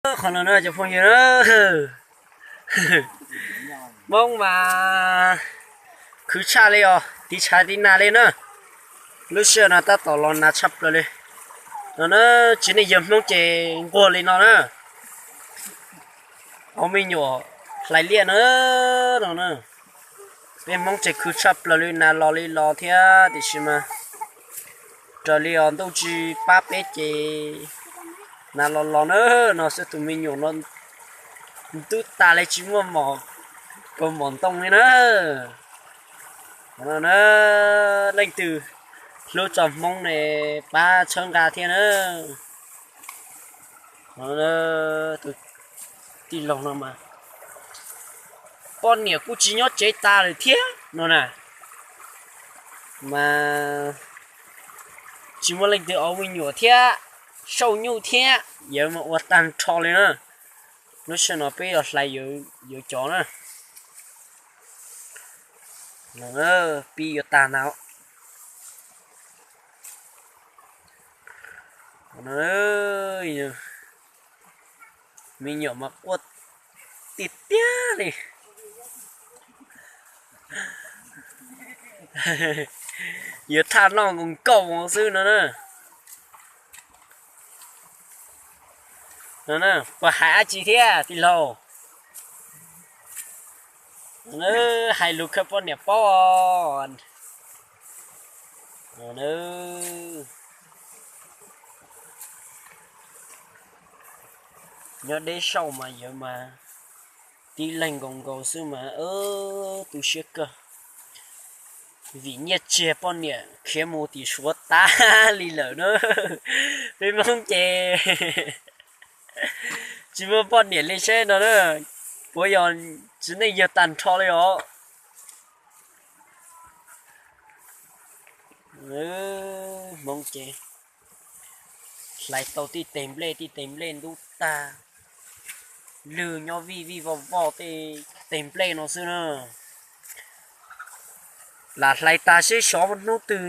Qhov no na cov phooj ywg na, Hmoob mas khwv tshaj li os, tiv tshav tiv nag li na. Lub sij hawm no tab tom los nag tshaj plaws li. No na, tsis nej yawg Hmoob ces nquag li no na. Au me nyuam hlais liaj na, no na. Peb Hmoob ces khwv tshaj plaws li, nag los li los thiab tiam sis mas raws li os ntuj tsis pab peb ces nag los los na. No xwb tus me nyuam no ntub tas li tsis muaj mom kaus mom ntoo li na. No na, leej twg hlub tsoom Hmoob ne pab txhawb nqa thiab na. Tus tij laug no mas poj niam kuj tsis nyob tsev tas lawm thiab no na, mas tsis muaj leej twg au me nyuam thiab, sauj nyuj thiab, yawg mas ua tag nrho li na. Lub sij hawm no peb yuav hlais yawg cov na. Pib yuav tag ntag. Me nyuam mas quaj tiag tiag li. Yuav thaj noj nkaus nkaus xwb no na. Puas hais dab tsi thiab tij laug? Hais lus khawb poj niam paub os. Nyob deb saum mas yawg mas tib leeg nkaus nkaus xwb mas tu siab kawg. Vim nyiaj txiag poj niam khiav mus tim Suav tas li lawm na. Peb Hmoob ces tsis muaj poj niam li seb no na, puas yog txiv neej yawg tag nrho li os. Hmoob ces hlais tau tib teg nplej tib teg nplej ntub tag, lwg nyob vij vij voj voj tej teg nplej no xwb na. Lam hlais tag seb xyov hnub twg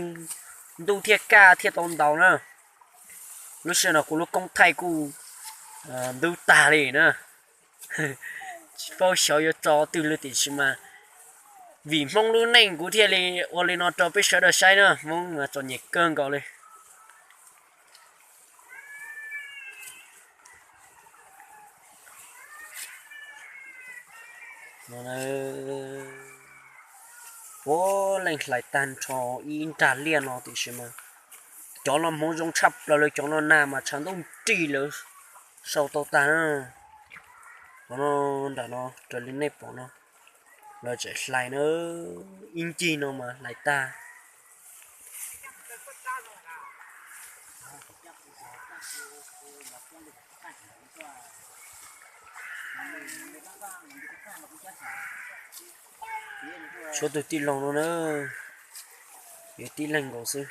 ntuj thiaj kaj thiaj tau ntaus na. Lub sij hawm no kuv lub koob thaij kuj ntub tag li na. Tsis paub xyov yuav tso twg li tiam sis mas vim Hmoob lub neej kuv thiaj li ua li no rau peb sawv daws saib na, Hmoob mas txom nyem kawg nkaus li. Puav leej hlais tag nrho ib nrag liaj no tiam sis mas cov no hmoov zoo tshaj plaws li, cov no nag mas tshav ntuj nrig lawv sau tau tag na. Cov no nram no raws li nej pom no, lawv tseem hlais na, ib ncig no mas hlais tag. Tshuav tus tij laug no na, yog tib leeg nkaus xwb.